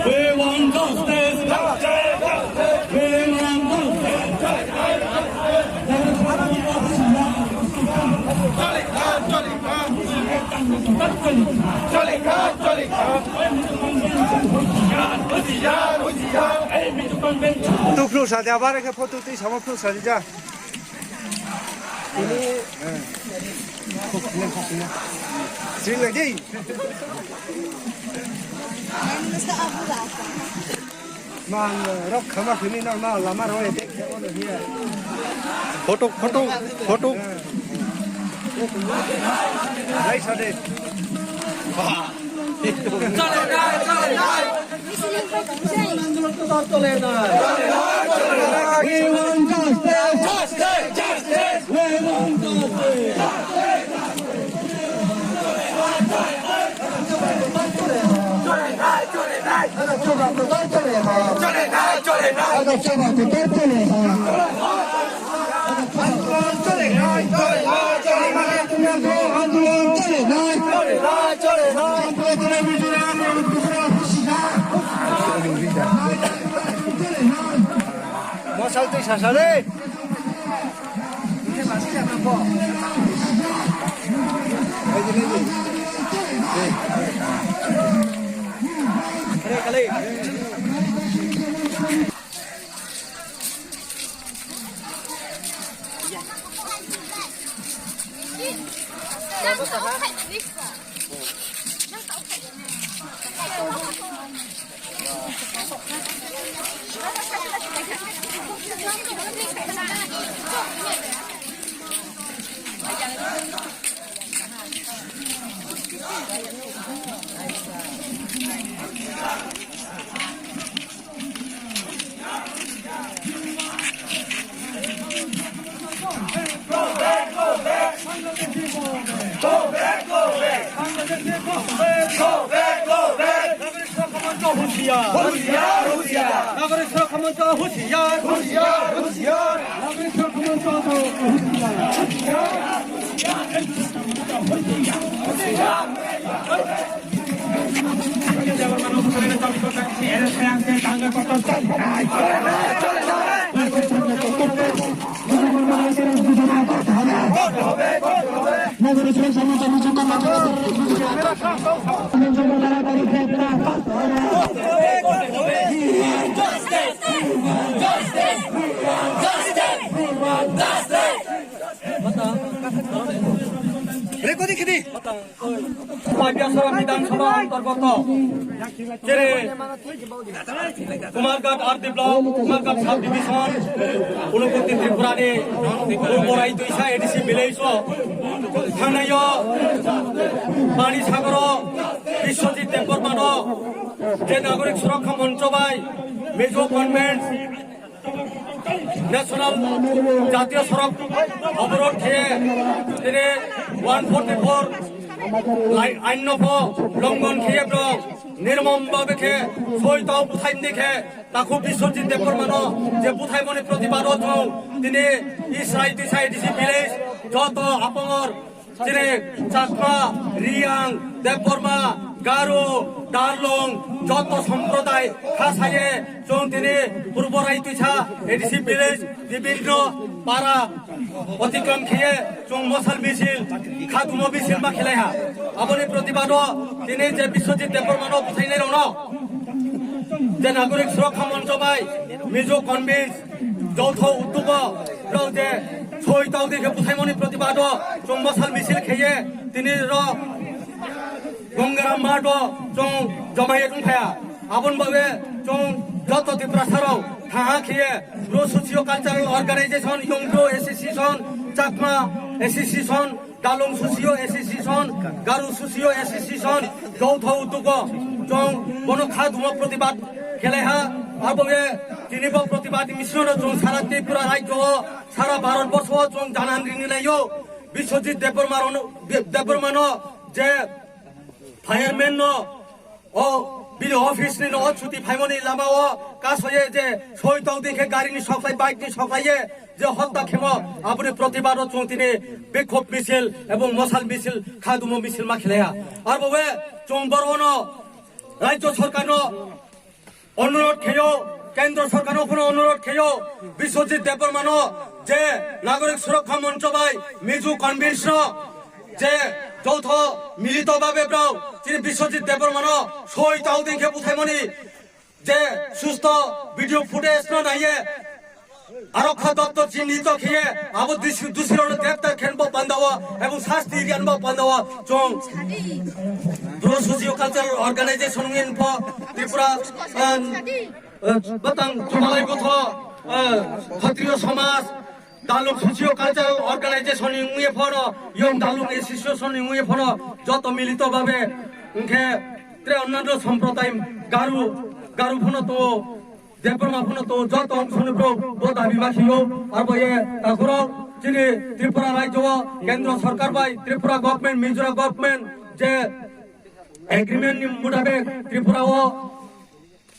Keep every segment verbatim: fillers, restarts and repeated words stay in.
We want justice. We want justice. Tuklu saja bare ke photo twi sama phru saja. Ini sing lagi. Man rok khama khini nang na lama roi dek. Photo photo photo. Hai sade. Mosal twi sasa le. নাগরিক সুরক্ষা মঞ্চ হুঁশিয়ার। হুঁশিয়ার, হুঁশিয়ার। নাগরিক সুরক্ষা মঞ্চ হুঁশিয়ার। হুঁশিয়ার, হুঁশিয়ার। নাগরিক সুরক্ষা মঞ্চ হুঁশিয়ার। Pabiasora Bidhan Sabha antargoto, jere Kumarghat R D block, Kumarghat sub division, Unakoti Tripura ni Borai Tuisa A D C village o thangnai o Pani Sagaro Biswajit Debbarma no je Nagorik Suraksha Moncho bai Mizo Conference National jatiyo sorok oborod khe tini one forty four lai-, ain no pho longon khe bro nirmom babe khe soi tau buthai ni khe takhu Biswajit Debbarma no je buthai moni protibad o thong tini Israel tisai disi village joto apongor Chini Chakma, Riyang, Debbarma, Garo, Darlong, joto somproday khasaye chwng tini Purbo Raitwisa A D C village bibinno para otikrom khiye chwng mosal misil, khadumo misil ma khilaiha. Aboni protibado tini je Biswajit Debbarmano bwthainai rokno je Nagorik Surokkha Moncho bai Mizo Convince Joutho utugo rok je soi tau dikhe buthaimoni protibado chwng mosal misil kheye tini rok Gongara Mato chwng jomai wngphaya. Abon babe chwng joto Tiprasa rok thaha kheye Bru Socio Cultural Organization, Young Bru Association, Chakma Association, Dalung Socio Association, Garu Socio Association, joutho utugo chwng bono kha dumo protibad khelaiha. Aboge tini bo protibad misil no chwng sara Tripura rajyo o, sara Bharat borsho o chwng janan rini laio. Biswajit Debbarma no, Debbarma no je fireman no o bini office ni no o chuti phaimoni lama o kasoye je soi tong dikhe gari ni soklai, bike ni soklai ye je hotta khemo aboni protibad o chwng tini bikhop misil ebong mosal misil khadumo misil ma khelaiha. Arbo we chwng borbono rajyo sorkar no onurodh kheyo, kendro sorkar no phuno onurodh kheyo, Biswajit Debbarma no je Nagorik Surokkha Moncho bai Mizo Convince no je joutho milito babe brao chini Biswajit Debbarma no soi tau ding khe buthaimoni je susto video footage no naiye Arokha doptor chinito khiye abo dusi-, dusirokno greptar khenbo pandao ebong sasti rianbo pandao chwng Bru Socio Cultural Organization wngwi pho Tripura, ah, ah, batang Jumalai Gotho, ah, Khatriyo Samaj, Dalung Socio Cultural Organization wngwi phono, Young Dalung Association wngwi phono joto milito babe wngkhe tre onnanno somproday Garu, Garu phono tongo. Debbarma phuno to joto sunu bro bo dabi ma khiyo, arbo ye takhuro chini Tripura rajyo o kendro sorkar bai Tripura government, Mizoram government je agreement ni mutabek Tripura o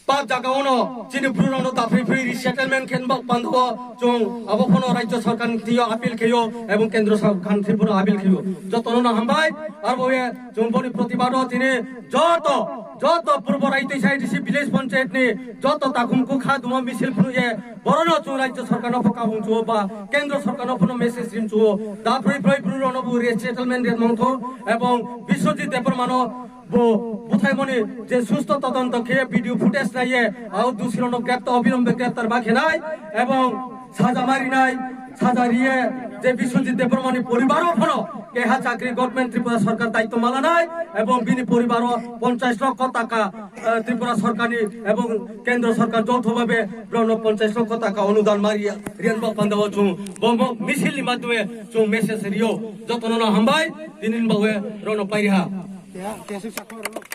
pa jaga ono chini bru rokno daphri phri resettlement khen bok pando o chwng abo phono rajyo sorkar ni thio appeal khiyo ebong kendro sorkar ni thio appeal khiyo joto no hambai arbo ye chwng boni protibad o tini joto, joto Purbo Raitwisa A D C village panchayat ni joto takhum kukha dumo misil phunukye borokno chwng rajyo sorkar no pho kabung chuo ba kendro sorkar no phono message rim chuo da phroi phroi bru rokno bo resettlement ri mangtho ebong Biswajit Debbarma no bo buthaimoni je susto todonto khe video footage naiye au dusi rokno greptar obilombe greptar ba khenai ebong saja marinai, saja riye je Biswajit Debbarmani poribaro phano keha chakri government Tripura sorkar daityo malanai ebong bini poribaro ponchash lokho taka, eh, Tripura sorkarni ebong kendro sorkar joutho babe borokno ponchash lokho taka onudan mariya riyan ba pandao chwng bo, bo misil ni madhyome chwng message riyo jotono no hambai tinin bawe borokno pairiha.